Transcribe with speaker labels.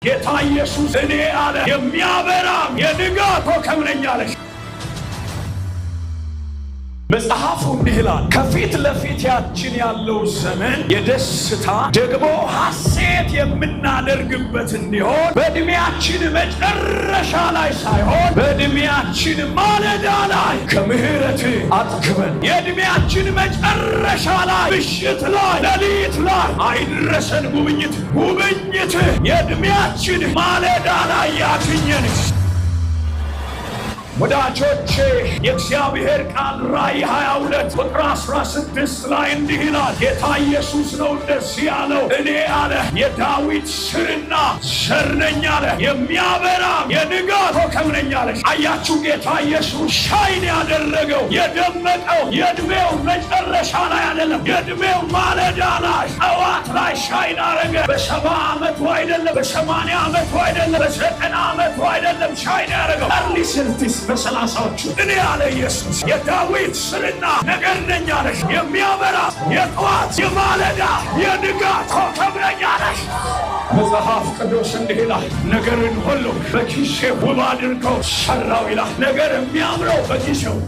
Speaker 1: ጌታ ኢየሱስ እኔ አለ የሚያበራ የንጋት ኮከብ ነኝ አለሽ። መጽሐፉ እንዲህ ይላል፣ ከፊት ለፊታችን ያለው ዘመን የደስታ ደግሞ ሐሴት የምናደርግበት እንዲሆን በዕድሜያችን መጨረሻ ላይ ሳይሆን በዕድሜያችን ማለዳ ላይ ከምሕረት አጥግበን። የዕድሜያችን መጨረሻ ላይ፣ ምሽት ላይ፣ ሌሊት ላይ አይድረሰን ጉብኝት። ጉብኝት የዕድሜያችን ማለዳ ላይ ያግኘን። ወዳጆቼ፣ የእግዚአብሔር ቃል ራእይ 22 ቁጥር 16 ላይ እንዲህ ይላል። ጌታ ኢየሱስ ነው እንደዚህ ያለው። እኔ አለ የዳዊት ስርና ዘር ነኝ አለ፣ የሚያበራ የንጋት ኮከብ ነኝ አለ። አያችሁ፣ ጌታ ኢየሱስ shine ያደረገው፣ የደመቀው የዕድሜው መጨረሻ ላይ አይደለም፣ የዕድሜው ማለዳ ላይ፣ ጠዋት ላይ shine አረገ። በ70 ዓመቱ አይደለም፣ በ80 ዓመቱ አይደለም፣ በ90 ዓመቱ አይደለም shine ያደረገው፣ early 30s፣ በ30ዎቹ። እኔ አለ ኢየሱስ የዳዊት ስርና ነገር ነኝ አለሽ። የሚያበራ የጠዋት የማለዳ የንጋት ኮከብ ነኝ አለሽ። መጽሐፍ ቅዱስ እንዲህ ይላል፣ ነገርን ሁሉ በጊዜው ውብ አድርገው ሰራው ይላል። ነገር የሚያምረው በጊዜው።